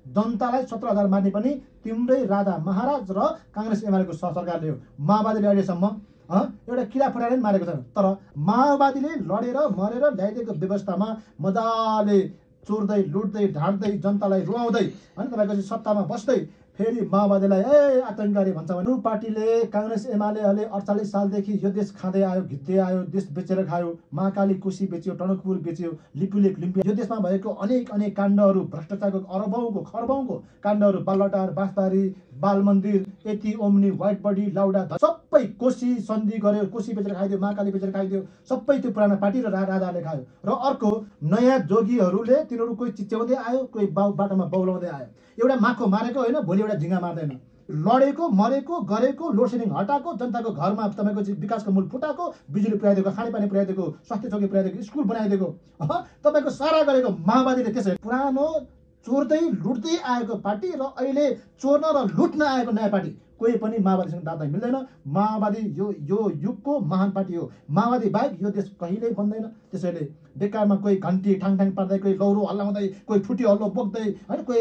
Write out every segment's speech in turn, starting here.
जनतालाई 17,000 मार्ने पनि तिम्रै राजा महाराज र काङ्ग्रेस एमालेको सरकारले हो। माओवादीले अहिलेसम्म एउटा किरा फटाएर मारेको छैन। तर माओवादीले लडेर मरेर ल्याइदिएको व्यवस्थामा मजाले चोर्दै लुट्दै ढाँट्दै जनतालाई रुवाउँदै होइन तपाईँको सत्तामा बस्दै फेरि माओवादीलाई आतङ्ककारी भन्छ भने पार्टीले काङ्ग्रेस एमालेहरूले 48 सालदेखि यो देश खाँदै आयो, घिच्दै आयो, देश बेचेर खायो, महाकाली कोशी बेच्यो, टनकपुर बेच्यो, लिपुलेक लिम्पिया, यो देशमा भएको अनेक काण्डहरू, भ्रष्टाचारको अरबौँको खरबौँको काण्डहरू, बालटार, बाँसबारी, बाल मन्दिर, एटी ओम्नी, व्हाइट बडी, लाउडा सबै कोशी सन्धि गर्यो, कोशी बेचेर खाइदियो, महाकाली बेचेर खाइदियो, सबै त्यो पुरानो पार्टी र राजाहरूले खायो। र अर्को नयाँ जोगीहरूले तिनीहरू कोही चिच्याउँदै आयो, कोही बाटोमा बौलाउँदै आयो। एउटा माखो मारेको होइन, भोलि एउटा झिङ्गा मार्दैन। लडेको मरेको गरेको लोडसेडिङ हटाएको, जनताको घरमा तपाईँको विकासको मूल फुटाएको, बिजुली पुर्याइदिएको, खानेपानी पुर्याइदिएको, स्वास्थ्य चौकी पुर्याइदिएको, स्कुल बनाइदिएको तपाईँको सारा गरेको माओवादीले त्यसै पुरानो चोर्दै लुट्दै आएको पार्टी र अहिले चोर्न र लुट्न आएको नयाँ पार्टी कोही पनि माओवादीसँग दाँच्न मिल्दैन। माओवादी यो युगको महान पार्टी हो। माओवादी बाहेक यो देश कहिल्यै बन्दैन। त्यसैले बेकारमा कोही घन्टी ठाङठाङ पार्दै, कोही लौरो हल्लाउँदै, कोही ठुटी हल्लो बोक्दै होइन, कोही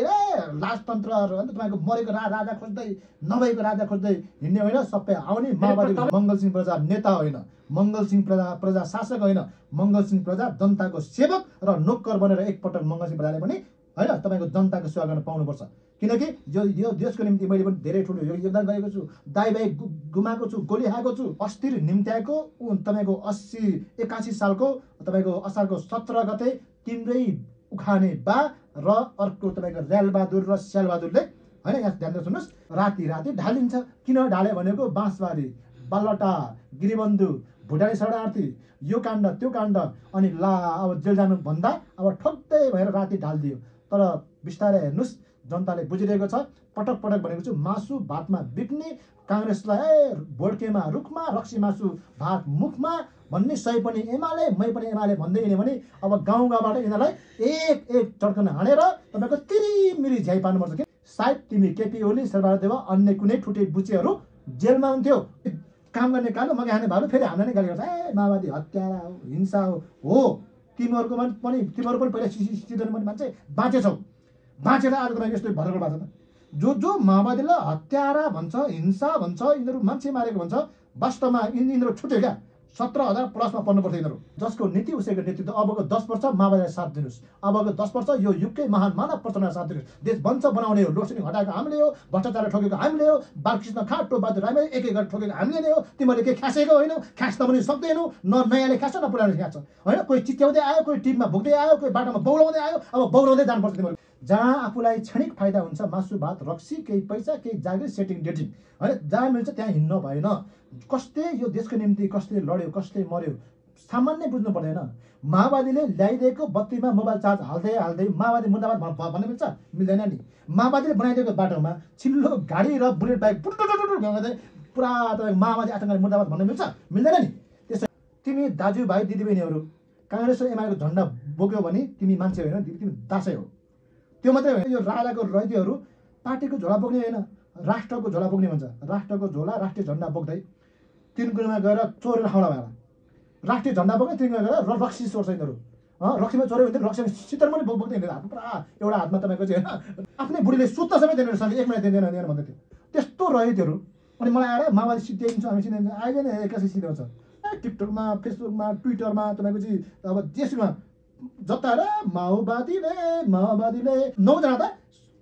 लाजतन्त्रहरू होइन तपाईँको मरेको राजा खोज्दै, नभएको राजा खोज्दै हिँड्ने होइन, सबै आउने माओवादी। मङ्गलसिंह प्रजा नेता होइन, मङ्गलसिंह प्रजा शासक होइन, मङ्गलसिंह प्रजा जनताको सेवक र नोकर बनेर एकपटक मङ्गलसिंह प्रजाले पनि होइन तपाईँको जनताको सेवा गर्न पाउनुपर्छ। किनकि यो देशको निम्ति मैले पनि धेरै ठुलो योगदान गरेको छु, दाइ भाइ गुमाएको छु, गोली खाएको छु। अस्थिर निम्त्याएको तपाईँको 81 सालको तपाईँको असारको 17 गते तिम्रै उखाने बा र अर्को तपाईँको र्यालबहादुर र स्यालबहादुरले होइन, यहाँ ध्यान दिएर सुन्नुहोस्, राति ढालिन्छ। किन ढाले भनेको बाँसबारी, बालटा, गिरिबन्धु, भुटानी शरणार्थी, यो काण्ड त्यो काण्ड, अनि अब जेल जानुभन्दा अब ठक्कै भएर राति ढालिदियो। तर बिस्तारै हेर्नुहोस्, जनताले बुझिरहेको छ। पटक भनेको छु, मासु भातमा बिक्ने काङ्ग्रेसलाई भोड्केमा रुखमा, रक्सी मासु भात मुखमा भन्ने सही पनि एमाले, मै पनि एमाले भन्दै हिँड्यो भने अब गाउँबाट यिनीहरूलाई एक चड्कन हानेर तपाईँको तिरिमिरी झ्याइ पार्नुपर्छ। कि सायद तिमी केपी ओली, शेरबहादुर देवा, अन्य कुनै ठुटे बुचेहरू जेलमा हुन्थ्यो, काम गर्ने कालो मकै खाने भालु, फेरि हामीलाई नै गाली गर्छ, माओवादी हत्यारा हो, हिंसा हो। तिमीहरू पनि पहिला सिधो मान्छे बाँचेछौ, बाँचेर आज तपाईँ यस्तो भरगड भएको छ। जो माओवादीलाई हत्यारा भन्छ, हिंसा भन्छ, यिनीहरू मान्छे मारेको भन्छ, वास्तवमा यिनीहरू छुट्यो क्या। 17,000 प्लसमा पर्नुपर्छ यिनीहरू। जसको नीति उसैको नेतृत्व। अबको 10 वर्ष माओवादीलाई साथ दिनुहोस्। अबको 10 वर्ष यो युगकै महान मानव प्रचण्डलाई साथ दिनुहोस्। देश बन्छ बनाउने हो। लोडसेडिङ हटाएको हामीले हो, भ्रष्टाचार ठोकेको हामीले हो, बालकृष्ण खाँटो बहादुर राईले एक गरेर ठोकेको हामीले नै हो। तिमीहरूले केही खासेको होइनौ, खास्न पनि सक्दैनौ, न नयाँले खान्छ न पुरानो खान्छ होइन। कोही चिच्याउँदै आयो, कोही टिममा भुक्दै आयो, कोही बाटोमा बौलाउँदै आयो। अब बौलाउँदै जानुपर्छ तिमीहरू। जहाँ आफूलाई क्षणिक फाइदा हुन्छ, मासु भात रक्सी, केही पैसा, केही जागिर, सेटिङ डेटिङ होइन, जहाँ मिल्छ त्यहाँ हिँड्नु भएन। कसले यो देशको निम्ति कसले लड्यो, कसले मर्यो, सामान्य बुझ्नु पर्दैन। माओवादीले ल्याइदिएको बत्तीमा मोबाइल चार्ज हाल्दै माओवादी मुर्दाबाद भन्नु मिल्छ? मिल्दैन नि। माओवादीले बनाइदिएको बाटोमा छिल्लो गाडी र बुलेट बाइक गाउँदै पुरा तपाईँ माओवादी आतङ्कवादी मुर्दाबाद भन्नु मिल्छ? मिल्दैन नि। त्यसै तिमी दाजुभाइ दिदीबहिनीहरू काङ्ग्रेस र एमालेको झन्डा बोक्यो भने तिमी मान्छे होइन, तिमी दासै हो। त्यो मात्रै होइन, यो राजाको रैतीहरू पार्टीको झोला बोक्ने होइन, राष्ट्रको झोला बोक्ने भन्छ। राष्ट्रको झोला, राष्ट्रिय झन्डा बोक्दै तिनकुनामा गएर चोरेर खाउला भएर राष्ट्रिय झन्डा बोक्ने, तिनकुना गएर रक्सी चोर्छ यिनीहरू। रक्सीमा चोर्यो भने रक्सीमा सितर पनि बोक्दै हिँड्दैन। पुरा एउटा हातमा तपाईँको चाहिँ होइन, आफ्नै बुढीले सुत्न समेत दिँदैन, सँगै 1 मिनट दिँदैन भन्दै थियो। त्यस्तो रह्यो त्योहरू। अनि मलाई आएर माओवादी सिद्धिन्छ, हामी सिद्धिन्छ, अहिले नै एक्कासी सिद्धाउँछ। टिकटकमा, फेसबुकमा, ट्विटरमा तपाईँको चाहिँ अब जेसुमा जताएर माओवादीले 9जना त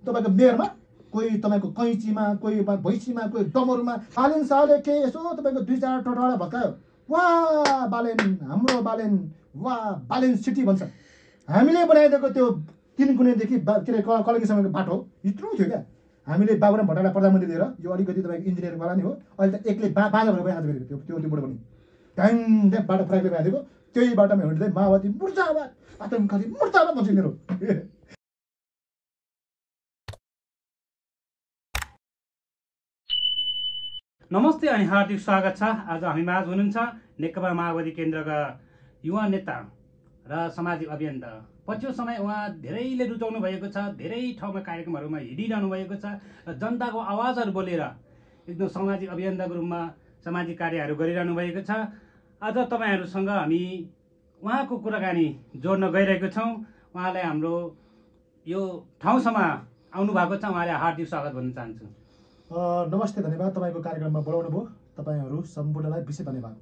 तपाईँको मेयरमा, कोही तपाईँको कैँचीमा, कोही भैँसीमा, कोही डमरुमा, बालेन शाहले के यसो तपाईँको 2-4 टोटवाडा भत्कायो। वाह बालेन, हाम्रो बालेन, वाह बालेन सिटी भन्छ। हामीले बनाइदिएको त्यो 3 कुनेदेखि के अरे कलङ्कीसम्मको बाटो यत्रो थियो क्या। हामीले बाबुराम भट्टराईलाई प्रधानमन्त्री दिएर यो अलिकति तपाईँको इन्जिनियरिङवाला नि हो, अहिले त एक्लै बाजा भएर गइहाल्छ फेरि त्यो बुढो पनि ढ्याङ बाटो फ्राइले बनाइदिएको। त्यही बाटोमा हिँड्दै माओवादी मुर्दाबाद, आतङ्कवादी मुर्दाबाद भन्छ यिनीहरू। नमस्ते अनि हार्दिक स्वागत छ। आज हामी माझ हुनुहुन्छ नेकपा माओवादी केन्द्रका युवा नेता र सामाजिक अभियन्ता। पछिल्लो समय उहाँ धेरैले रुचाउनु भएको छ, धेरै ठाउँमा कार्यक्रमहरूमा हिँडिरहनु भएको छ र जनताको आवाजहरू बोलेर एकदम सामाजिक अभियन्ताको रूपमा सामाजिक कार्यहरू गरिरहनु भएको छ। आज तपाईँहरूसँग हामी उहाँको कुराकानी जोड्न गइरहेको छौँ। उहाँलाई हाम्रो यो ठाउँसम्म आउनु भएको छ, उहाँले हार्दिक स्वागत भन्न चाहन्छु। नमस्ते, धन्यवाद तपाईँको कार्यक्रममा बोलाउनु भयो। तपाईँहरू सम्पूर्णलाई विशेष धन्यवाद।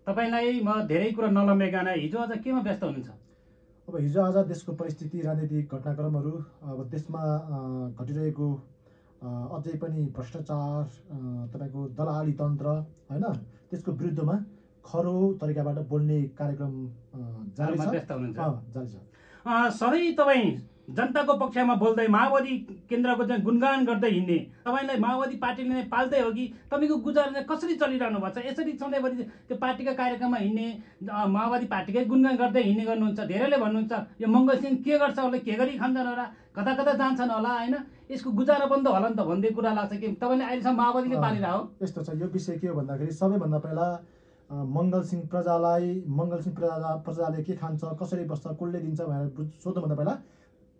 तपाईँलाई म धेरै कुरा नलम्बेगान हिजो आज केमा व्यस्त हुनुहुन्छ? अब हिजो आज देशको परिस्थिति, राजनीतिक घटनाक्रमहरू, अब देशमा घटिरहेको अझै पनि भ्रष्टाचार, तपाईँको दलाली तन्त्र होइन, त्यसको विरुद्धमा खरो तरिकाबाट बोल्ने कार्यक्रम जारी छ। व्यस्त हुनुहुन्छ। जारी छ। सधैँ तपाईँ जनताको पक्षमा बोल्दै माओवादी केन्द्रको चाहिँ गुणगान गर्दै हिँड्ने, तपाईँलाई माओवादी पार्टीले नै पाल्दै हो कि तपाईँको गुजारा चाहिँ कसरी चलिरहनु भएको छ? यसरी सधैँभरि त्यो पार्टीका कार्यक्रममा हिँड्ने, माओवादी पार्टीकै गुणगान गर्दै हिँड्ने गर्नुहुन्छ। धेरैले भन्नुहुन्छ यो मङ्गल सिंह के गर्छ होला, के गरी खान्छन् होला, कता कता जान्छन् होला, होइन, यसको गुजारा बन्द होला नि त भन्ने कुरा लाग्छ कि तपाईँले अहिलेसम्म माओवादीले पालिरह हो? यस्तो छ, यो विषय के हो भन्दाखेरि सबैभन्दा पहिला मङ्गल सिंह प्रजाले के खान्छ, कसरी बस्छ, कसले दिन्छ भनेर सोध्नुभन्दा पहिला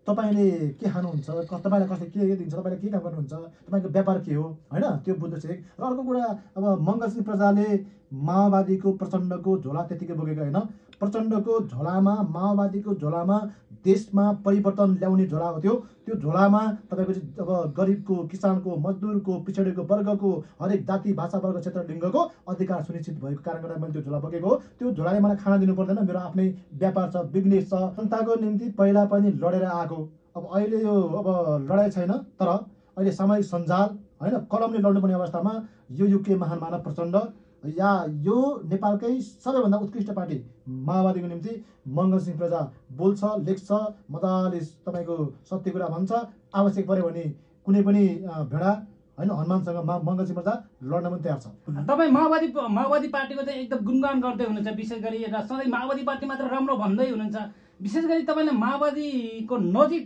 तपाईँले के खानुहुन्छ, तपाईँलाई कसले के दिन्छ, तपाईँले के काम गर्नुहुन्छ, तपाईँको व्यापार के हो, होइन, त्यो बुझ्नु छ। र अर्को कुरा, अब मङ्गल सिंह प्रजाले माओवादीको प्रचण्डको झोला त्यतिकै बोकेको होइन। प्रचण्डको झोलामा, माओवादीको झोलामा देशमा परिवर्तन ल्याउने झोला हो त्यो। त्यो झोलामा तपाईँको अब गरिबको, किसानको, मजदुरको, पिछडेको वर्गको, हरेक जाति, भाषा, वर्ग, क्षेत्र, लिङ्गको अधिकार सुनिश्चित भएको कारणले गर्दा मैले त्यो झोला बोकेको हो। त्यो झोलाले मलाई खाना दिनु पर्दैन, मेरो आफ्नै व्यापार छ, बिजनेस छ। जनताको निम्ति पहिला पनि लडेर आएको। अब अहिले यो अब लडाइँ छैन, तर अहिले सामाजिक सञ्जाल होइन, कलमले लड्नुपर्ने अवस्थामा यो युगकै महान मानव प्रचण्ड या यो नेपालकै सबैभन्दा उत्कृष्ट पार्टी माओवादीको निम्ति मङ्गल सिंह प्रजा बोल्छ, लेख्छ, मजाले तपाईँको सत्य कुरा भन्छ। आवश्यक पऱ्यो भने कुनै पनि भेडा होइन हनुमानसँग मङ्गल सिंह प्रजा लड्न पनि तयार छ। तपाईँ माओवादी पार्टीको चाहिँ एकदम गुणगान गर्दै हुनुहुन्छ, विशेष गरी र सधैँ माओवादी पार्टी मात्र राम्रो भन्दै हुनुहुन्छ। विशेष गरी तपाईँले माओवादीको नजिक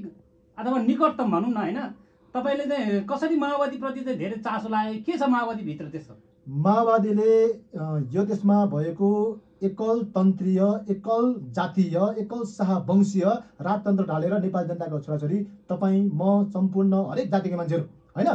अथवा निकटतम भनौँ न, होइन, तपाईँले चाहिँ कसरी माओवादीप्रति चाहिँ धेरै चासो लाग्यो, के छ माओवादीभित्र त्यस्तो? माओवादीले यो देशमा भएको एकल तन्त्रीय, एकल जातीय, एकल शाहवंशीय राजतन्त्र ढालेर नेपाली जनताको छोराछोरी, तपाईँ, म, सम्पूर्ण हरेक जातिका मान्छेहरू होइन,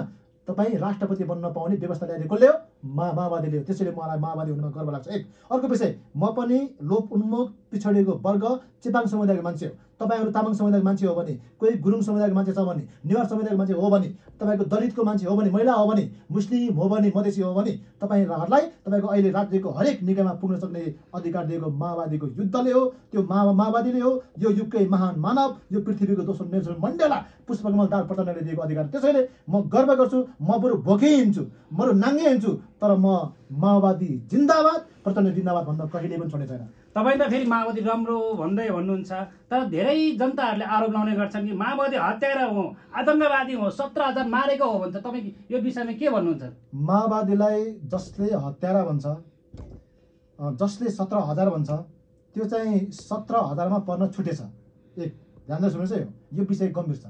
तपाईँ राष्ट्रपति बन्न पाउने व्यवस्था ल्याइदिए कसले हो? माओवादीले हो। त्यसैले मलाई माओवादी हुनुमा गर्व लाग्छ। एक अर्को विषय, म पनि लोप उन्मुख पिछडिएको वर्ग चेपाङ समुदायको मान्छे हो। तपाईँहरू तामाङ समुदायको मान्छे हो भने, कोही गुरुङ समुदायको मान्छे छ भने, नेवार समुदायको मान्छे हो भने, तपाईँको दलितको मान्छे हो भने, महिला हो भने, मुस्लिम हो भने, मधेसी हो भने, तपाईँहरूलाई तपाईँको अहिले राज्यको हरेक निकायमा पुग्न सक्ने अधिकार दिएको माओवादीको युद्धले हो। त्यो माओवादीले हो। यो युगकै महान मानव, यो पृथ्वीको दोस्रो नेल्सन मण्डेला, पुष्पकमल दाहाल प्रचण्डले दिएको अधिकार। त्यसैले म गर्व गर्छु। म बरु भोकै हिँड्छु, बरु नाङ्गे हिँड्छु, तर म माओवादी जिन्दाबाद, प्रचण्ड जिन्दाबाद भन्न कहिले पनि छोड्ने छैन। तपाईँ त फेरि माओवादी राम्रो भन्नुहुन्छ, तर धेरै जनताहरूले आरोप लगाउने गर्छन् कि माओवादी हत्यारा हो, आतङ्कवादी हो, 17,000 मारेको हो भन्छ। तपाईँ यो विषयमा के भन्नुहुन्छ? माओवादीलाई जसले हत्यारा भन्छ, जसले 17,000 भन्छ, त्यो चाहिँ 17,000मा पर्न छुटेछ। एक ध्यान सुन्नुहोस् है, यो विषय गम्भीर छ।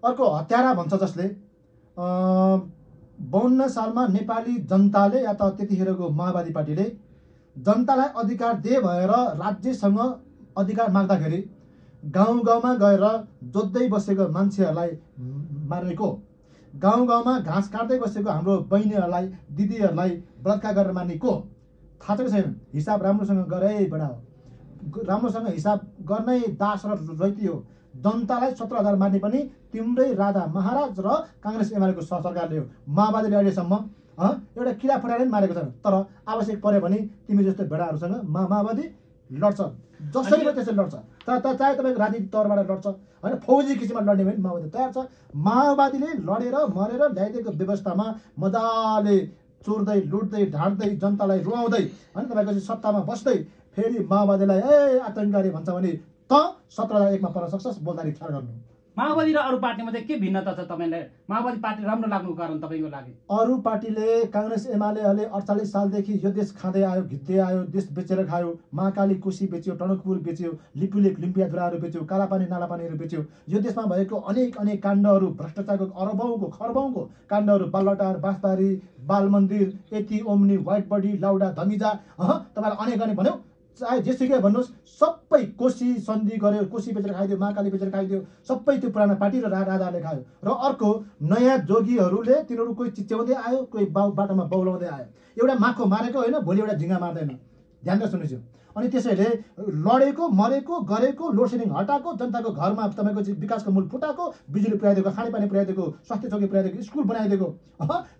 अर्को हत्यारा भन्छ जसले 52 सालमा नेपाली जनताले या त त्यतिखेरको माओवादी पार्टीले जनतालाई अधिकार दे भएर राज्यसँग अधिकार माग्दाखेरि गाउँ गाउँमा गएर जोत्दै बसेको मान्छेहरूलाई मारेको, गाउँ गाउँमा घाँस काट्दै बसेको हाम्रो बहिनीहरूलाई, दिदीहरूलाई बलात्कार गरेर मार्नेको थाहा छ कि छैन? हिसाब राम्रोसँग गरे बडा हो, राम्रोसँग हिसाब गर्नै दास र रैती हो। जनतालाई 17,000 मार्ने पनि तिम्रै राजा महाराज र काङ्ग्रेस एमालेको सरकारले हो। माओवादीले अहिलेसम्म एउटा किरा फुटाएर मारेको छैन, तर आवश्यक पऱ्यो भने तिमी जस्तो भेडाहरूसँग माओवादी लड्छ, जसरी पनि त्यसरी लड्छ। चाहे तपाईँको राजनीतिक तौरबाट लड्छ होइन, फौजी किसिममा लड्ने भने माओवादी तयार छ। माओवादीले लडेर मरेर ल्याइदिएको व्यवस्थामा मजाले चोर्दै, लुट्दै, ढाँट्दै, जनतालाई रुवाउँदै होइन, तपाईँको सत्तामा बस्दै फेरि माओवादीलाई आतङ्ककारी भन्छ भने त 17,001मा पर्न सक्छस्। बोल्दाखेरि ख्याल गर्नु। माओवादी र अरू पार्टीमा चाहिँ के भिन्नता छ तपाईँलाई? माओवादी पार्टी राम्रो लाग्नुको कारण तपाईँको लागि? अरू पार्टीले, काङ्ग्रेस एमालेहरूले 48 सालदेखि यो देश खाँदै आयो, घिच्दै आयो, देश बेचेर खायो। महाकाली कोशी बेच्यो, टनकपुर बेच्यो, लिपुलेक लिम्पियाधुराहरू बेच्यो, कालापानी नालापानीहरू बेच्यो। यो देशमा भएको अनेक काण्डहरू, भ्रष्टाचारको अरबौँको खरबौँको काण्डहरू, बालटार, बाँसबारी, बाल मन्दिर, एटी ओम्नी, व्हाइट बडी, लाउडा, धमिजा, तपाईँलाई अनेक भन्यो, चाहे जेसुकै भन्नुहोस्, सबै कोशी सन्धि गर्यो, कोशी बेचेर खाइदियो, महाकाली बेचेर खाइदियो, सबै त्यो पुरानो पार्टी र राजाहरूले खायो। र अर्को नयाँ जोगीहरूले, तिनीहरू कोही चिच्याउँदै आयो, कोही बाटोमा बौलाउँदै आयो। एउटा माखो मारेको होइन, भोलि एउटा झिङ्गा मार्दैन। ध्यान सुन्नुहोस्। अनि त्यसैले लडेको मरेको गरेको लोडसेडिङ हटाएको जनताको घरमा तपाईँको चाहिँ विकासको मूल फुटाएको बिजुली पुर्याइदिएको खानेपानी पुर्याइदिएको स्वास्थ्य चौकी पुर्याइदिएको स्कुल बनाइदिएको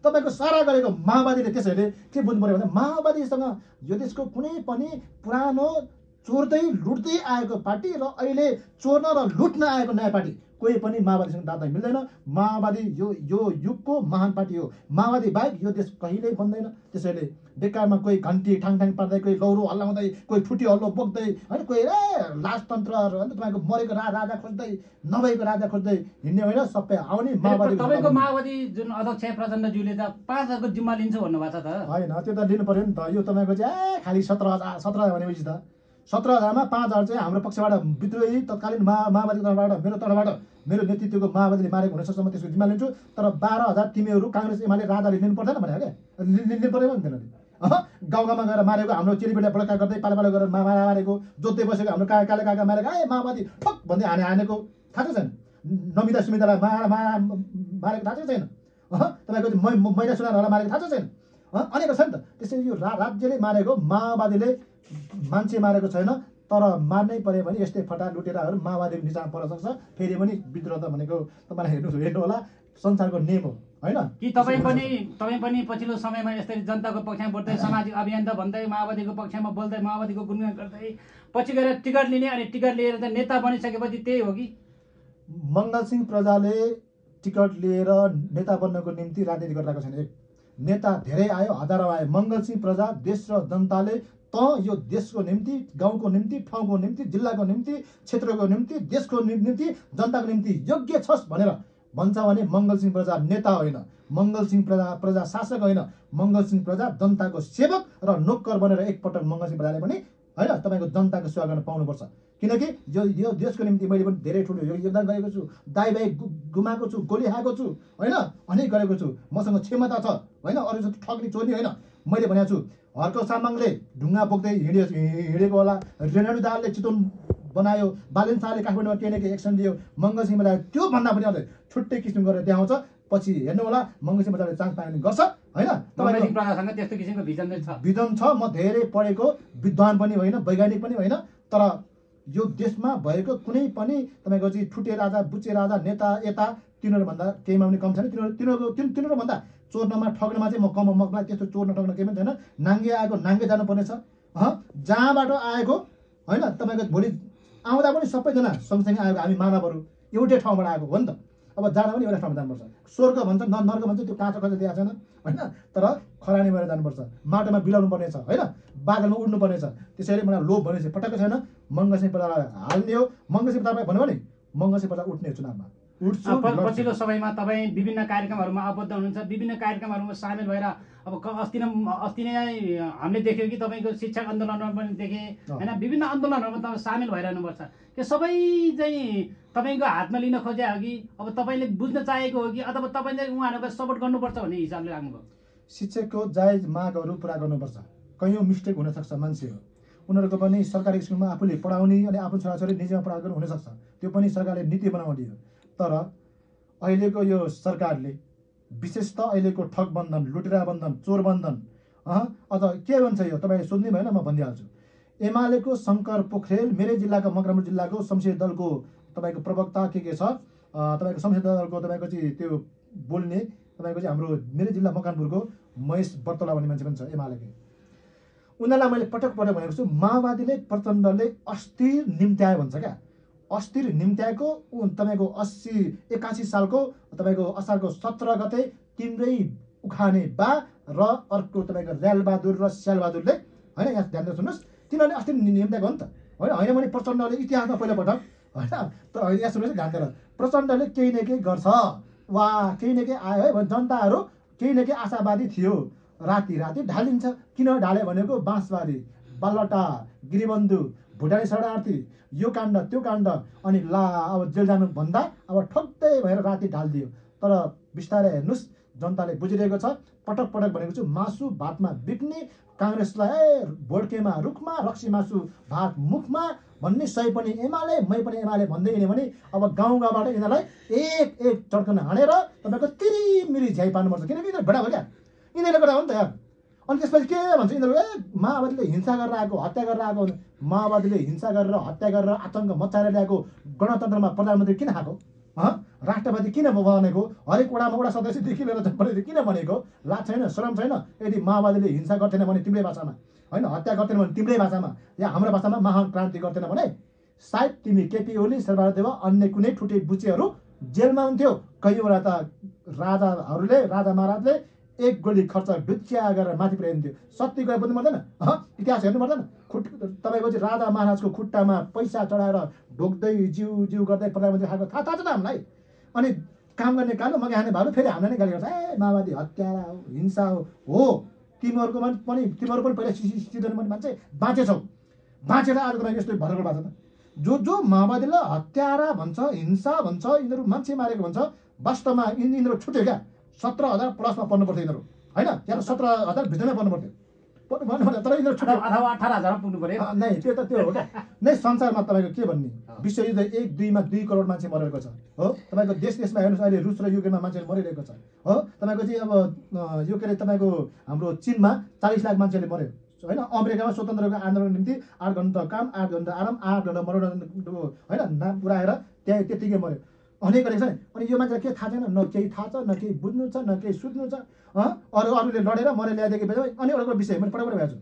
तपाईँको सारा गरेको माओवादीले त्यसैले के बुझ्नु पऱ्यो भने माओवादीसँग यो देशको कुनै पनि पुरानो चोर्दै लुट्दै आएको पार्टी र अहिले चोर्न र लुट्न आएको नयाँ पार्टी कोही पनि माओवादीसँग दाँच्न मिल्दैन। माओवादी यो युगको महान पार्टी हो। माओवादी बाहेक यो देश कहिल्यै बन्दैन। त्यसैले बेकारमा कोही घन्टी ठाङठाङ पार्दै कोही लौरो हल्लाउँदै कोही ठुटी हल्लो बोक्दै होइन कोही लाजतन्त्रहरू होइन तपाईँको मरेको राजा खोज्दै नभएको राजा खोज्दै हिँड्ने होइन सबै आउने माओवादी। तपाईँको माओवादी जुन अध्यक्ष प्रचण्डज्यूले त 5,000को जिम्मा लिन्छ भन्नुभएको छ त होइन त्यो त लिनु पर्यो नि त। यो तपाईँको चाहिँ खालि 17,000 भनेपछि त 17,000मा 5,000 चाहिँ हाम्रो पक्षबाट विद्रोही तत्कालीन माओवादीको तर्फबाट मेरो नेतृत्वको माओवादीले मारेको हुनसक्छ, म त्यसको जिम्मा लिन्छु। तर 12,000 तिमीहरू काङ्ग्रेस एमाले राजाले लिनु पर्दैन भने क्या लिनु परेन नि त्यसले। गाउँ गाउँमा गएर मारेको हाम्रो चेलीबेटीलाई बलात्कार गर्दै पालो गरेर मारेको जोत्दै बसेको हाम्रो काले काका मारेको माओवादी ठक भन्दै हानेको थाहा छैन। नमिता सुमितालाई मारेको थाहा छैन। तपाईँको मैना सुनारहरूलाई मारेको थाहा छैन। अनेक छ नि त। त्यसैले यो राज्यले मारेको माओवादीले मान्छे मारेको छैन। तर मार्नै पर्यो भने यस्तै फटा लुटेराहरू माओवादी निजाम पर्न सक्छ। फेरि पनि विद्रोह त भनेको तपाईँलाई हेर्नु होला संसारको नियम हो होइन। कि तपाईँ पनि पछिल्लो समयमा यसरी जनताको पक्षमा बोल्दै सामाजिक अभियान त भन्दै माओवादीको पक्षमा बोल्दै माओवादीको गुणगान गर्दै पछि गएर टिकट लिने अनि टिकट लिएर चाहिँ नेता बनिसकेपछि त्यही हो कि? मङ्गलसिंह प्रजाले टिकट लिएर नेता बन्नको निम्ति राजनीति गरिरहेको छैन। एक नेता धेरै आयो, हजारौँ आयो। मङ्गलसिंह प्रजा देश र जनताले यो देशको निम्ति गाउँको निम्ति ठाउँको निम्ति जिल्लाको निम्ति क्षेत्रको निम्ति देशको निम्ति जनताको निम्ति योग्य छस् भनेर भन्छ भने मङ्गलसिंह प्रजा नेता होइन, मङ्गलसिंह प्रजा शासक होइन। मङ्गलसिंह प्रजा जनताको सेवक र नोकर बनेर एकपटक मङ्गलसिंह प्रजाले पनि होइन तपाईँको जनताको सेवा गर्न पाउनुपर्छ। किनकि यो देशको निम्ति मैले पनि धेरै ठुलो योगदान गरेको छु। दाइ भाइ गुमाएको छु, गोली खाएको छु होइन, अनेक गरेको छु। मसँग क्षमता छ होइन, अरू जस्तो ठग्ने चोर्ने होइन। मैले भनेको छु हर्क सामाङले ढुङ्गा बोक्दै हिँडेको होला, रेणु दाहालले चितवन बनायो, बालेन शाहले काठमाडौँमा केही एक्सन लियो, मङ्गलसिंह प्रजाले त्यो भन्दा पनि अझै छुट्टै किसिम गरेर देखाउँछ। पछि हेर्नु होला मङ्गलसिंह प्रजाले चान्स पाउने गर्छ होइन। तपाईँसँग त्यस्तो किसिमको भिजन छ। म धेरै पढेको विद्वान पनि होइन, वैज्ञानिक पनि होइन। तर यो देशमा भएको कुनै पनि तपाईँको चाहिँ ठुटे राजा बुच्चे राजा नेता यता तिनीहरूभन्दा केहीमा पनि कम छैन। तिनीहरूभन्दा चोर्नमा ठग्नमा चाहिँ मलाई त्यस्तो चोर्न ठग्न केही पनि छैन। नाङ्गे आएको नाङ्गे जानुपर्नेछ। जहाँबाट आएको होइन तपाईँको भोलि आउँदा पनि सबैजना सँगसँगै आएको हामी मानवहरू एउटै ठाउँबाट आएको हो नि त। अब जाँदा पनि एउटा ठाउँमा जानुपर्छ। स्वर्ग भन्छ नर्क भन्छ त्यो काँचो दिएको छैन होइन। तर खरानी भएर जानुपर्छ, माटोमा बिलाउनु पर्नेछ होइन, बादलमा उड्नु पर्नेछ। त्यसैले मलाई लोभ भनेपछि पटक्कै छैन। मङ्गलसिंह प्रजालाई हाल्ने हो। मङ्गलसिंह प्रजा भन्यो भने मङ्गलसिंह प्रजा उठ्ने चुनावमा पछिल्लो समयमा तपाईँ विभिन्न कार्यक्रमहरूमा आबद्ध हुनुहुन्छ, विभिन्न कार्यक्रमहरूमा सामेल भएर अब अस्ति नै हामीले देख्यौँ कि तपाईँको शिक्षक आन्दोलनमा पनि देखेँ होइन, विभिन्न आन्दोलनहरूमा तपाईँ सामेल भइरहनुपर्छ। त्यो सबै चाहिँ तपाईँको हातमा लिन खोजे हो कि अब तपाईँले बुझ्न चाहेको हो कि अथवा तपाईँले उहाँहरूको सपोर्ट गर्नुपर्छ भन्ने हिसाबले लाग्नुभयो? शिक्षकको जायज मागहरू पुरा गर्नुपर्छ। कैयौँ मिस्टेक हुनसक्छ, मान्छे हो उनीहरूको पनि। सरकारी स्कुलमा आफूले पढाउने अनि आफ्नो छोराछोरी निजीमा पढाएको हुनसक्छ, त्यो पनि सरकारले नीति बनाउने हो। तर अहिलेको यो सरकारले विशेष त अहिलेको ठग बन्धन, लुटेरा बन्धन, चोर बन्धन अझ के भन्छ यो तपाईँले सोध्ने भएन, म भनिदिइहाल्छु। एमालेको शङ्कर पोखरेल मेरै जिल्लाको मकरामुर जिल्लाको संसदीय दलको तपाईँको प्रवक्ता के छ तपाईँको संसदीय दलको तपाईँको चाहिँ त्यो बोल्ने तपाईँको चाहिँ हाम्रो मेरै जिल्ला मकवानपुरको महेश बर्तला भन्ने मान्छे पनि छ एमालेकै। उनीहरूलाई मैले पटक भनेको छु माओवादीले प्रचण्डले अस्थिर निम्त्यायो भन्छ क्या। अस्थिर निम्त्याएको तपाईँको 81 सालको तपाईँको असारको 17 गते तिम्रै उखाने बा र अर्को तपाईँको ल्यालबहादुर र स्यालबहादुरले होइन, यहाँ ध्यान दिएर सुन्नुहोस्, तिनीहरूले अस्थिर निम्त्याएको हो नि त होइन भने प्रचण्डले इतिहासमा पहिलोपटक होइन। तर यहाँ सुन्नुहोस् ध्यान दिएर, प्रचण्डले केही न केही गर्छ वा केही न केही आयो है भने जनताहरू केही न केही आशावादी थियो। राति ढालिन्छ। किन ढाल्यो भनेको बाँसबारी, बालटा, गिरिबन्धु, भुटानी शरणार्थी, यो काण्ड त्यो काण्ड, अनि अब जेल जानुभन्दा अब ठक्कै भएर राति ढालिदियो। तर बिस्तारै हेर्नुहोस् जनताले बुझिरहेको छ। पटक भनेको छु मासु भातमा बिक्ने काङ्ग्रेसलाई भोड्केमा रुखमा रक्सी मासु भात मुखमा भन्ने सही पनि एमाले मै पनि एमाले भन्दै हिँड्यो भने अब गाउँबाट यिनीहरूलाई एक चड्कन हानेर तपाईँको तिरिमिरी झ्याइ पार्नुपर्छ। किनकि यिनीहरू भेडा भयो क्या, यिनीहरूले गर्दा हो नि त यार। अनि त्यसपछि के भन्छ यिनीहरू माओवादीले हिंसा गरेर आएको हत्या गरेर आएको माओवादीले हिंसा गरेर हत्या गरेर आतङ्क मचाएर ल्याएको गणतन्त्रमा प्रधानमन्त्री किन आएको राष्ट्रपति किन बनेको हरेक वडामा वडा सदस्यदेखि लिएर जनप्रतिनिधि किन बनेको लाज छैन शरम छैन यदि माओवादीले हिंसा गर्थेन भने तिम्रै भाषामा होइन हत्या गर्थेन भने तिम्रै भाषामा या हाम्रो भाषामा महान क्रान्ति गर्थेन भने सायद तिमी केपी ओली शेरबहादुर देवा अन्य कुनै ठुटे बुचेहरू जेलमा हुन्थ्यो कयौँवटा त राजा महाराजले एक गोली खर्च ढुच्च्या गरेर माथि पुर्याइन्थ्यो सत्य गएर बुझ्नु पर्दैन इतिहास हेर्नु पर्दैन तपाईँको चाहिँ राजा महाराजको खुट्टामा पैसा चढाएर ढोक्दै जिउ गर्दै प्रधानमन्त्री खाएको थाहा छ त हामीलाई अनि काम गर्ने कालो मकै खाने भालु फेरि हामीलाई नै गाली गर्छ माओवादी हत्यारा हो हिंसा हो तिमीहरूको पनि पहिला सिधन पनि मान्छे बाँचेछौ बाँचेर आज तपाईँ यस्तो भरकर भएको छ त जो माओवादीलाई हत्यारा भन्छ हिंसा भन्छ यिनीहरू मान्छे मारेको भन्छ वास्तवमा यिनीहरू छुट्यो क्या 17,000 प्लसमा पर्नु पर्थ्यो यिनीहरू होइन त्यहाँ 17,000 भित्रमै पर्नु पर्थ्यो तर यिनीहरू छुट्यो अथवा 18,000 पुग्नु पर्यो नै त्यो त त्यो हो क्या नै संसारमा तपाईँको के भन्ने विश्वयुद्ध 1-2 मा 2 करोड मान्छे मरेको छ हो तपाईँको देशमा हेर्नुहोस् अहिले रुस र युक्रेनमा मान्छेहरू मरिरहेको छ हो तपाईँको चाहिँ अब यो के अरे तपाईँको हाम्रो चीनमा 40 लाख मान्छेले मर्यो होइन अमेरिकामा स्वतन्त्रको आन्दोलनको निम्ति 8 घण्टा काम 8 घण्टा आराम 8 घण्टा मनोरञ्जन होइन नाम पुऱ्याएर त्यहाँ त्यतिकै मर्यो अनेक गरेको छ नि अनि यो मान्छेलाई के थाहा छैन न केही थाहा छ न केही बुझ्नु छ न केही सुत्नु छ अरूले लडेर मरे ल्याइदिएको बेला अनि एउटा विषय मैले पटक भएको छु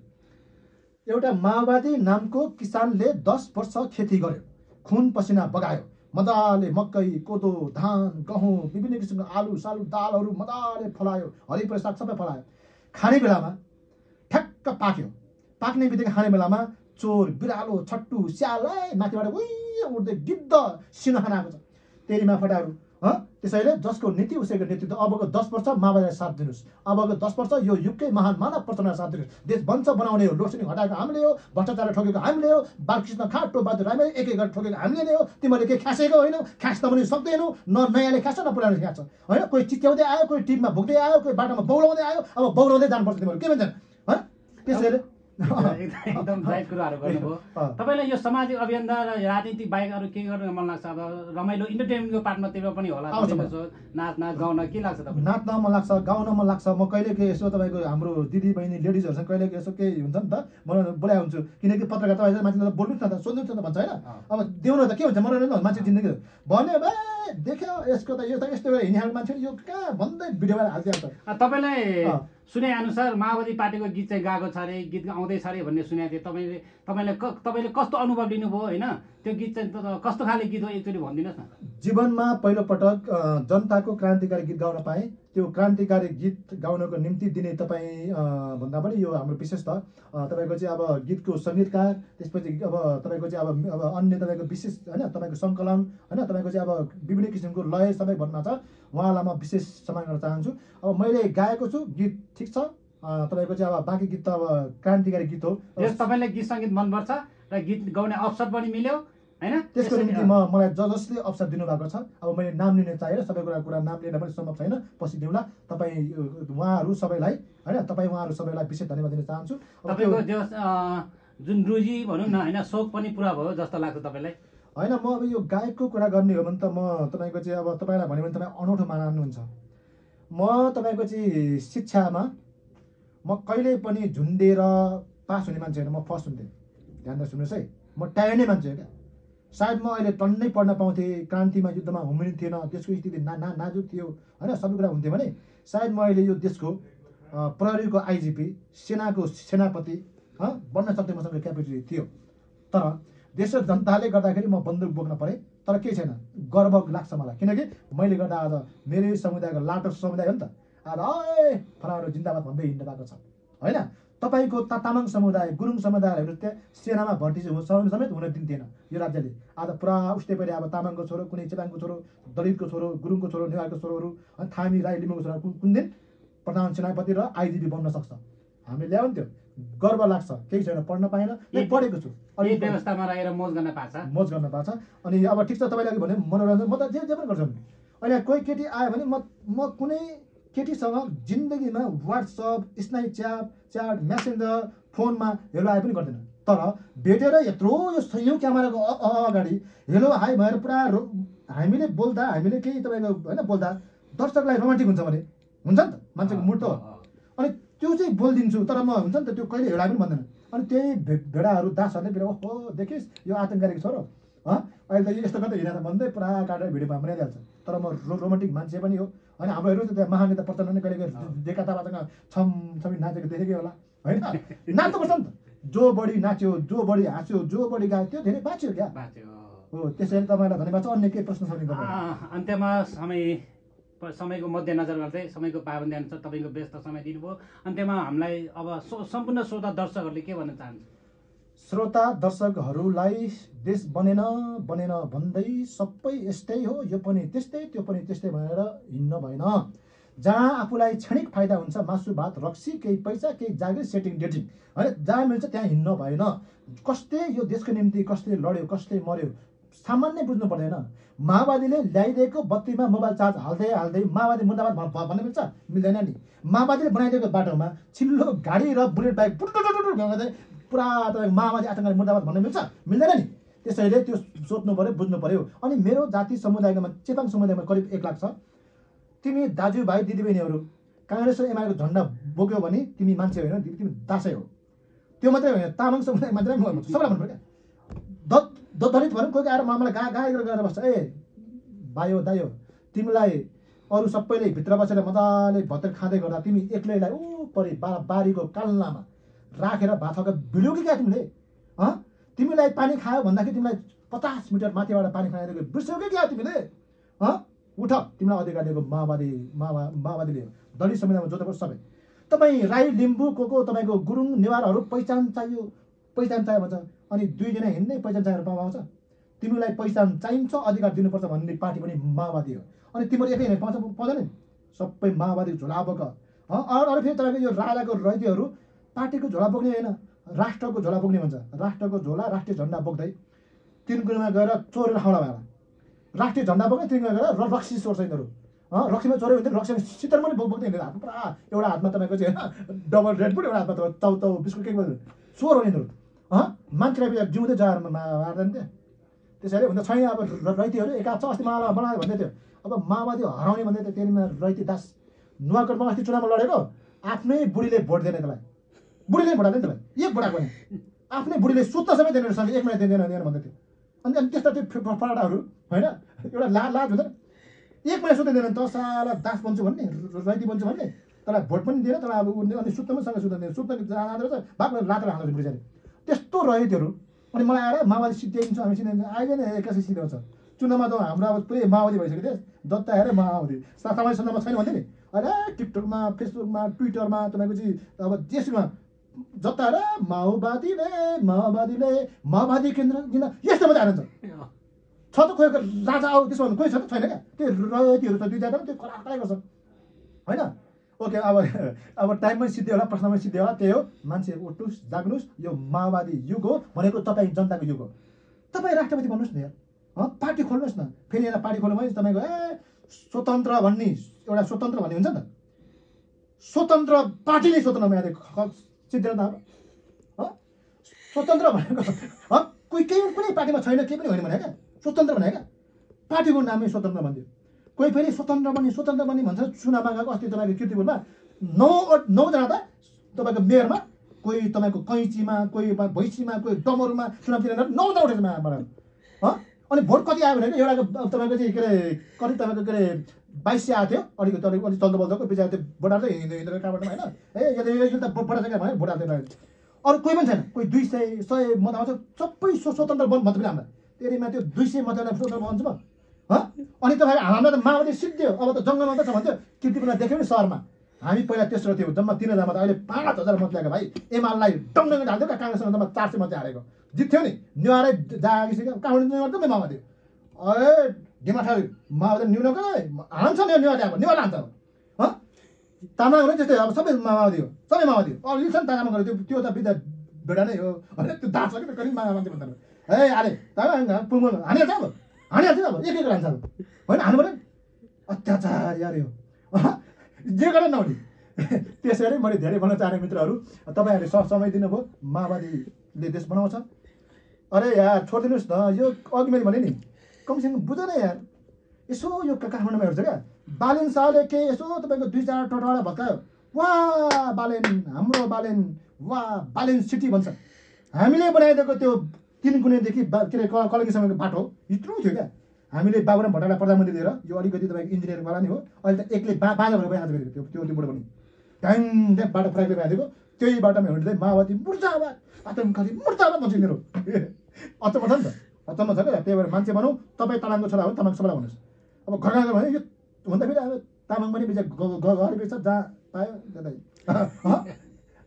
एउटा माओवादी नामको किसानले 10 वर्ष खेती गर्यो खुन पसिना बगायो मजाले मकै कोदो धान गहुँ विभिन्न किसिमको आलु सालु दालहरू मजाले फलायो हरियो साग सबै फलायो खाने बेलामा ठ्याक्क पाक्यो पाक्ने बित्तिकै खाने बेलामा चोर बिरालो छट्टु स्याल माथिबाट उड्दै गिद्ध सिनो खान आएको छ तेरीमा फटाहरू त्यसैले जसको नीति उसैको नेतृत्व अबको 10 वर्ष माओवादीलाई साथ दिनुहोस् अबको 10 वर्ष यो युगकै महान मानव प्रचण्डलाई साथ दिनुहोस् देश वंश बनाउने हो लोडसेडिङ हटाएको हामीले हो भ्रष्टाचार ठोकेको हामीले हो बालकृष्ण खाटो बहादुर राईले एक गरेर ठोकेको हामीले नै हो तिमीहरूले के खासेको होइन खास्न पनि सक्दैनौ न नयाँले खान्छ न पुरानो खान्छ होइन कोही चिच्याउँदै आयो कोही टिममा भुक्दै आयो कोही बाटोमा बौलाउँदै आयो अब बौलाउँदै जानुपर्छ तिमीहरू के भन्छन् होइन त्यसैले एकदम राइट कुराहरू गर्नुभयो तपाईँलाई यो सामाजिक अभियन्ता र राजनीतिक बाहेक अरू के गर्न मन लाग्छ अब रमाइलो इन्टरटेनमेन्टको पार्टमा पनि होला नाच्न गाउन के लाग्छ तपाईँ नाच्न मन लाग्छ गाउन मन लाग्छ म कहिले के यसो तपाईँको हाम्रो दिदी बहिनी लेडिजहरूसँग कहिले यसो के हुन्छ नि त म बोलाइ हुन्छु किनकि पत्रकार तपाईँ मान्छेले बोल्नुहोस् न त सोध्नुहोस् न त भन्छ होइन अब देउन त के हुन्छ मनोरञ्जन मान्छे जिन्दगी भन्यो भए देख्यो यसको त यो त यस्तो हिँडिहाल्ने मान्छे यो कहाँ भन्दै भिडियोमा हालिदिएको छ तपाईँलाई सुने अनुसार माओवादी पार्टीको गीत चाहिँ गाएको छ अरे गीत आउँदैछ अरे भन्ने सुनेको थिएँ तपाईँले कस्तो अनुभव लिनुभयो होइन त्यो गीत चाहिँ कस्तो खाले गीत हो एकचोटि भनिदिनुहोस् न जीवनमा पहिलोपटक जनताको क्रान्तिकारी गीत गाउन पाएँ त्यो क्रान्तिकारी गीत गाउनको निम्ति दिने तपाईँ भन्दा पनि यो हाम्रो विशेष त तपाईँको चाहिँ अब गीतको सङ्गीतकार त्यसपछि अब तपाईँको चाहिँ अब अन्य तपाईँको विशेष होइन तपाईँको सङ्कलन होइन तपाईँको चाहिँ अब विभिन्न किसिमको लय सबै भन्नु छ उहाँलाई म विशेष सम्मान गर्न चाहन्छु अब मैले गाएको छु गीत ठिक छ तपाईँको चाहिँ अब बाँकी गीत त अब क्रान्तिकारी गीत हो तपाईँलाई गीत सङ्गीत मनपर्छ र गीत गाउने अवसर पनि मिल्यो होइन त्यसको निम्ति मलाई जसले अवसर दिनुभएको छ अब मैले नाम लिने चाहेर सबै कुरा नाम लिन पनि सम्भव छैन पछि दिउँला तपाईँ उहाँहरू सबैलाई होइन तपाईँ उहाँहरू सबैलाई विशेष धन्यवाद दिन चाहन्छु तपाईँको जुन रुचि भनौँ न होइन सोख पनि पुरा भयो जस्तो लाग्छ तपाईँलाई होइन म अब यो गायकको कुरा गर्ने हो भने त म तपाईँको चाहिँ अब तपाईँलाई भन्यो भने तपाईँ अनौठो मान्नुहुन्छ म तपाईँको चाहिँ शिक्षामा म कहिल्यै पनि झुन्डेर पास हुने मान्छे होइन म फर्स्ट हुन्थेँ ध्यान दिएर सुन्नुहोस् है म टाइने मान्छे हो क्या सायद म अहिले टन्नै पढ्न पाउँथेँ क्रान्तिमा युद्धमा हुमिनु थिएन देशको स्थिति नाजुक थियो होइन सबै कुरा हुन्थ्यो भने सायद म अहिले यो देशको प्रहरीको आइजिपी सेनाको सेनापति बन्न सक्ने मसँग क्यापेसिटी थियो तर देश र जनताले गर्दाखेरि म बन्दुक बोक्न परेँ तर केही छैन गर्व लाग्छ मलाई किनकि मैले गर्दा आज मेरै समुदायको लाटो समुदाय हो नि त आज फलानु जिन्दाबाद भन्दै हिँड्नु भएको छ होइन तपाईँको तामाङ समुदाय गुरुङ समुदायहरू त्यहाँ सेनामा भर्ती समेत हुन दिन्थेन यो राज्यले आज पुरा उस्तै पऱ्यो अब तामाङको छोरो कुनै चेपाङको छोरो दलितको छोरो गुरुङको छोरो नेवारको छोरोहरू अनि थामी राई लिम्बूको छोरो कुन दिन प्रधान सेनापति र आइजिपी बन्न सक्छ हामीले ल्यायो नि त्यो गर्व लाग्छ केही छैन पढ्न पाएन पढेको छु अनि व्यवस्थामा रहेर मोज गर्न पाछ अनि अब ठिक छ तपाईँले भने मनोरञ्जन म त जे पनि गर्छु अहिले कोही केटी आयो भने म कुनै केटीसँग जिन्दगीमा वाट्सएप स्न्यापच्याट मेसेन्जर फोनमा हेलो हाई पनि गर्दैन तर भेटेर यत्रो यो सयौँ क्यामेराको अगाडि हेलो हाई भएर पुरा हामीले बोल्दा हामीले केही तपाईँको होइन बोल्दा दर्शकलाई रोमान्टिक हुन्छ भने हुन्छ नि त मान्छेको मुड त हो अनि त्यो चाहिँ बोलिदिन्छु, तर म हुन्छ नि त त्यो कहिले हेडा पनि भन्दैन। अनि त्यही भेडाहरू दासहरूले फेरि ओहो देखिस् यो आतङ्ककारीको छोरो अहिले त यस्तो गर्दै हिँडेर भन्दै पुरा काटेर भिडियो बनाइदिइहाल्छ। तर म रोमान्टिक मान्छे पनि हो होइन। हाम्रो हेर्नु त त्यहाँ महानेता प्रचण्ड कहिले कहिले देखाताबासँग छमी नाचेको देखेकै होला होइन। नाच्नुपर्छ नि त, जो बढी नाच्यो, जो बढी हाँस्यो, जो बढी गायो त्यो धेरै बाँच्यो क्या। हो त्यसैले तपाईँलाई धन्यवाद छ। अन्य केही प्रश्न छ भने अन्त्यमा समयको मध्यनजर गर्दै समयको पाबन्दी अनुसार तपाईँको व्यस्त समय दिनुभयो। अन्त्यमा हामीलाई अब सम्पूर्ण श्रोता दर्शकहरूले के भन्न चाहन्छ? श्रोता दर्शकहरूलाई देश बनेन भन्दै सबै यस्तै हो, यो पनि त्यस्तै त्यो पनि त्यस्तै भनेर हिँड्न भएन। जहाँ आफूलाई क्षणिक फाइदा हुन्छ, मासु भात रक्सी, केही पैसा, केही जागिर, सेटिङ डेटिङ होइन, जहाँ मिल्छ त्यहाँ हिँड्न भएन। कसले यो देशको निम्ति कसले लड्यो, कसले मर्यो सामान्य बुझ्नु पर्दैन। माओवादीले ल्याइदिएको बत्तीमा मोबाइल चार्ज हाल्दै माओवादी मुर्दाबाद भन्न मिल्छ? मिल्दैन नि। माओवादीले बनाइदिएको बाटोमा छिल्लो गाडी र बुलेट बाइक गर्दै पुरा तपाईँको माओवादी आतङ्कवादी मुर्दाबाद भन्न मिल्छ? मिल्दैन नि। त्यसैले त्यो सोच्नु पऱ्यो, बुझ्नु पऱ्यो। अनि मेरो जाति समुदायमा चेपाङ समुदायमा करिब 1 लाख छ। तिमी दाजुभाइ दिदीबहिनीहरू काङ्ग्रेस र एमालेको झन्डा बोक्यौ भने तिमी मान्छे होइन, तिमी दासै हो। त्यो मात्रै होइन, तामाङ समुदाय मात्रै सबैलाई भन्नु क्या। दलित भनौँ कोही आएर मलाई गाई गरेर बस्छ, ए भाइ हो दाइ हो, तिमीलाई अरू सबैले भित्र बसेर मजाले भत्तर खाँदै गर्दा तिमी एक्लैलाई परि बारीको काल्लामा राखेर भात खाएको भिड्यौ कि क्या तिमीले? तिमीलाई पानी खायो भन्दाखेरि तिमीलाई 50 मिटर माथिबाट पानी खाइदिएको बिर्स्यौ कि क्या तिमीले? उठ, तिमीलाई अधिकार दिएको माओवादीले दलित समुदायमा जोतेको सबै। तपाईँ राई लिम्बू को तपाईँको गुरुङ नेवारहरू पहिचान चाहियो भन्छ, अनि 2 जना हिँड्दै पहिचान चाहिएर पाउँछ। तिमीलाई पहिचान चाहिन्छ, अधिकार दिनुपर्छ भन्ने पार्टी पनि माओवादी हो। अनि तिम्रो एकै हिँड्ने पाउँदैन नि, सबै माओवादी झोला बोक। अरू फेरि तपाईँको यो राजाको रैतीहरू पार्टीको झोला बोक्ने होइन, राष्ट्रको झोला बोक्ने भन्छ। राष्ट्रको झोला राष्ट्रिय झन्डा बोक्दै 3 गुणमा गएर चोरेर खाउला भएर राष्ट्रिय झन्डा बोक्ने 3 गुणमा गएर रक्सी चोर्छ यिनीहरू। रक्सीमा चोर्यो भने रक्सीमा सितर पनि बोक्दै हिँड्दैन। हात पुरा एउटा हातमा तपाईँको चाहिँ होइन डबल रेड बुट, एउटा हातमा तपाईँ ताउ बिस्कुट के चोर हो यिनीहरू। मान्छेलाई जिउँदै जाएर मार्दैन क्या। त्यसैले हुन्छ छैन। अब रैतीहरू एका छ, अस्ति माओवादी बनायो भन्दै थियो, अब माओवादी हराउने भन्दै थियो। त्यहाँनिर रैती दास नुवाकोटमा अस्ति चुनावमा लडेको, आफ्नै बुढीले भोट दिएन त्यसलाई, बुढीले भोट हाल्दैन त्यसलाई, एक भोट पनि आफ्नै बुढीले सुत्त सबै दिने रहेछ, 1 महिना दिँदैन भन्दै थियो। अनि त्यस्ता त्यो फराडाहरू होइन, एउटा लाज हुँदैन। 1 महिना सुत्दै दिएन त साला दास बन्छु भन्ने, रैती बन्छु भन्ने, त्यसलाई भोट पनि दिएन, तर अब अनि सुत्न पनि सँगै सुत्दैन, सुत्न जाँदो रहेछ बाघ लातेर हाल्दो बुढीले। त्यस्तो रह्यो त्योहरू। अनि मलाई आएर माओवादी सिद्धिन्छ, हामी सिद्धिन्छ, अहिले नै एक्कासी सिद्धाउँछ। चुनावमा त हाम्रो अब पुरै माओवादी भइसक्यो थियो, जता हेरे माओवादी। तपाईँ सुन्नमा छैन भन्थ्यो नि, अहिले टिकटकमा, फेसबुकमा, ट्विटरमा तपाईँको चाहिँ अब जेसुमा जता हेरे माओवादी केन्द्र किन यस्तो मात्रै हाल्छ। छ त कोही राजा आऊ त्यसो भन्नु कोही छ त छैन क्या। त्यो रैतीहरू त 2 जना त्यो कलाकारै गर्छ होइन। ओके, अब टाइम पनि सिद्धि होला, प्रश्न पनि सिद्धि होला। त्यही हो, मान्छे उठ्नुहोस्, जाग्नुहोस्, यो माओवादी युग हो भनेको तपाईँ जनताको युग हो। तपाईँ राष्ट्रपति बन्नुहोस् न यार, पार्टी खोल्नुहोस् न। फेरि एउटा पार्टी खोल्नु भने तपाईँको स्वतन्त्र भन्ने एउटा स्वतन्त्र भन्ने हुन्छ नि त, स्वतन्त्र पार्टी नै स्वतन्त्र मैले सिद्धिन्छ हाम्रो। स्वतन्त्र भनेको कोही केही कुनै पार्टीमा छैन, केही पनि होइन भने क्या स्वतन्त्र भने क्या। पार्टीको नामै स्वतन्त्र भनिदियो। कोही फेरि स्वतन्त्र बन्ने भन्छ। चुनावमा गएको अस्ति तपाईँको किर्तिपुरमा 9 जना त तपाईँको मेयरमा, कोही तपाईँको कैँचीमा, कोही भैँसीमा, कोही डमरुमा चुनाव दिएर 9 जना उठेछ माबाट। अनि भोट कति आयो भने एउटा तपाईँको चाहिँ के अरे कति तपाईँको के अरे 2200 आएको थियो। अलिकति चल्दो बल्दोको बिचरा त्यो भोट हाल्दै हिँडेर कहाँबाट होइन, यो त भोट हाल्छ भने भोट हाल्दैन। अरू कोही पनि छैन, कोही 200-100 मत आउँछ, सबै स्वतन्त्र मत पनि हाम्रो। त्यसमा त्यो 200 मतलाई स्वतन्त्र भन्छु म। अनि तपाईँ हाम्रो त माओवादी सिद्धियो। अब त जङ्गलमा त छ भन्थ्यो, किर्तिपुरमा देख्यो नि सहरमा, हामी पहिला तेस्रो थियो, जम्मा 3000 मत, अहिले 5000 मत ल्याएको भाइ। एमालेलाई डङ्गल हाल्थ्यो क्या, काङ्ग्रेससँग जम्मा 400 मत हालेको, जित्थ्यो नि। नेवारै जागिसक्यो, कहाँबाट नेवार त माओवादी ढिमाठाउँ माओवादी न्यून गरे हान्छ नि, नेवार अब नेवार हान्छ। तामाङहरू त्यस्तै अब सबै माओवादी हो, सबै माओवादी हो। अब लिन्छ नि तामाङहरू, त्यो त बिदा भेडा नै हो भने त्यो दास कि त कहिले माओवादी भन्दा अरे तामाङ पुङ्गल हानिहाल्छ, अब हानिहाल्छ अब एक हान्छ अब होइन, हानु पऱ्यो। अत्याचार यार यो जे गर नहुने। त्यसैले मैले धेरै भन्न चाहने मित्रहरू, तपाईँहरूले समय दिनुभयो, माओवादीले देश बनाउँछ। अरे यार छोडिदिनुहोस् न, यो अघि मैले भने नि कमसेकम बुझ न यार। यसो यो काठमाडौँमा हेर्छ क्या, बालिन शाहले के यसो तपाईँको 2-4 टोटवाडा भत्कायो, वा बालेन हाम्रो बालेन वा बालेन सिटी भन्छ। हामीले बनाइदिएको त्यो 3 कुनेदेखि के अरे कलकीसम्मको बाटो यत्रो थियो क्या। हामीले बाबुराम भट्टराईलाई प्रधानमन्त्री दिएर यो अलिकति तपाईँको इन्जिनियरिङवाला नि हो, अहिले त एक्लै बाजा भएर आज गरेको त्यो त्यो बुढो पनि ढ्याङ ढ्याङ बाटो फराकले बनाइदिएको। त्यही बाटोमा हिँड्दै माओवादी मुर्दाबाद आतङ्कवादी मुर्दाबाद भन्छ यिनीहरू। अचम्म छ नि त, अचम्म छ क्या। त्यही भएर मान्छे भनौँ, तपाईँ तामाङको छोरा हो, तामाङ सबैलाई भन्नुहोस्। अब घर घर भने यो हुँदा फेरि अब तामाङ पनि बिचा घर बेच्छ, जहाँ पायो त्यतै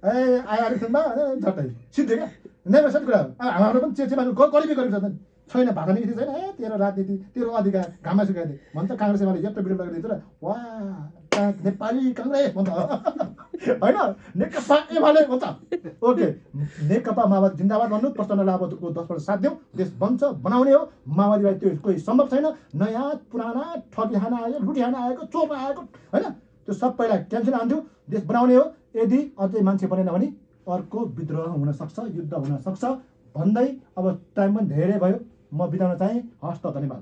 ए आइहालेमा झट्टै सिद्धि क्या। नेभर सेट कुरा हो। अब हाम्रो पनि चेमाको गरिबी गरेको छ छैन, भाषा नीति छैन। ए तेरो राजनीति, तेरो अधिकार घाममा सुकाइदिए भन्छ काङ्ग्रेस एमाले यत्रो विरोध गरिदिन्छ र वा नेपाली काङ्ग्रेस भन्छ होइन, नेकपा एमाले भन्छ। ओके, नेकपा माओवादी जिन्दाबाद भन्नु, प्रचण्ड लाभाको 10% साथ दिउँ, देश बन्छ बनाउने हो। माओवादीलाई त्यो कोही सम्भव छैन। नयाँ पुराना ठगिहान आयो, लुटिहान आएको, चोर आएको होइन, त्यो सबैलाई क्यान्सल हान्थ्यो। देश बनाउने हो। यदि अझै मान्छे बनेन भने अर्को विद्रोह हुनसक्छ, युद्ध हुनसक्छ भन्दै अब टाइम पनि धेरै भयो। म बिताउन चाहेँ। हस् त, धन्यवाद।